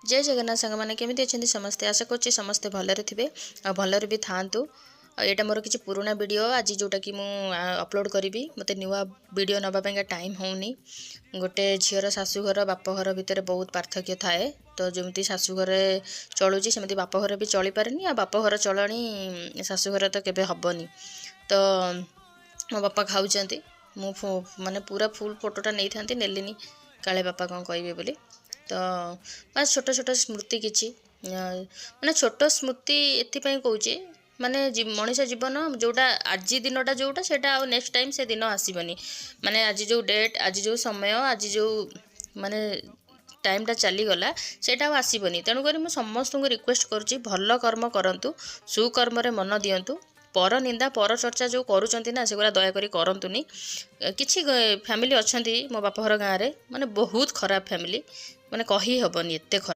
ଜୟ ଜଗନ୍ନାଥ ସାଙ୍ଗମାନେ, କେମିତି ଅଛନ୍ତି ସମସ୍ତେ? ଆଶା କରୁଛି ସମସ୍ତେ ଭଲରେ ଥିବେ ଆଉ ଭଲରେ ବି ଥାଆନ୍ତୁ। ଆଉ ଏଇଟା ମୋର କିଛି ପୁରୁଣା ଭିଡ଼ିଓ ଆଜି ଯେଉଁଟାକି ମୁଁ ଅପଲୋଡ଼ କରିବି। ମୋତେ ନୂଆ ଭିଡ଼ିଓ ନେବା ପାଇଁକା ଟାଇମ୍ ହେଉନି। ଗୋଟେ ଝିଅର ଶାଶୁଘର ବାପଘର ଭିତରେ ବହୁତ ପାର୍ଥକ୍ୟ ଥାଏ। ତ ଯେମିତି ଶାଶୁଘରେ ଚଳୁଛି, ସେମିତି ବାପଘରେ ବି ଚଳିପାରେନି, ଆଉ ବାପଘର ଚଳଣି ଶାଶୁଘର ତ କେବେ ହେବନି। ତ ମୋ ବାପା ଖାଉଛନ୍ତି, ମୁଁ ମାନେ ପୁରା ଫୁଲ୍ ଫଟୋଟା ନେଇଥାନ୍ତି, ନେଲିନି, କାଳେ ବାପା କ'ଣ କହିବେ ବୋଲି। ତ ବାସ୍, ଛୋଟ ଛୋଟ ସ୍ମୃତି କିଛି, ମାନେ ଛୋଟ ସ୍ମୃତି ଏଥିପାଇଁ କହୁଛି, ମାନେ ମଣିଷ ଜୀବନ ଯେଉଁଟା, ଆଜି ଦିନଟା ଯେଉଁଟା, ସେଇଟା ଆଉ ନେକ୍ସଟ ଟାଇମ୍ ସେ ଦିନ ଆସିବନି। ମାନେ ଆଜି ଯେଉଁ ଡେଟ୍, ଆଜି ଯେଉଁ ସମୟ, ଆଜି ଯେଉଁ ମାନେ ଟାଇମ୍ଟା ଚାଲିଗଲା, ସେଇଟା ଆଉ ଆସିବନି। ତେଣୁକରି ମୁଁ ସମସ୍ତଙ୍କୁ ରିକ୍ୱେଷ୍ଟ କରୁଛି, ଭଲ କର୍ମ କରନ୍ତୁ, ସୁକର୍ମରେ ମନ ଦିଅନ୍ତୁ। ପର ନିନ୍ଦା ପର ଚର୍ଚ୍ଚା ଯେଉଁ କରୁଛନ୍ତି ନା, ସେଗୁଡ଼ା ଦୟାକରି କରନ୍ତୁନି। କିଛି ଫ୍ୟାମିଲି ଅଛନ୍ତି ମୋ ବାପଘର ଗାଁରେ, ମାନେ ବହୁତ ଖରାପ ଫ୍ୟାମିଲି, ମାନେ କହି ହେବନି ଏତେ ଖରାପ।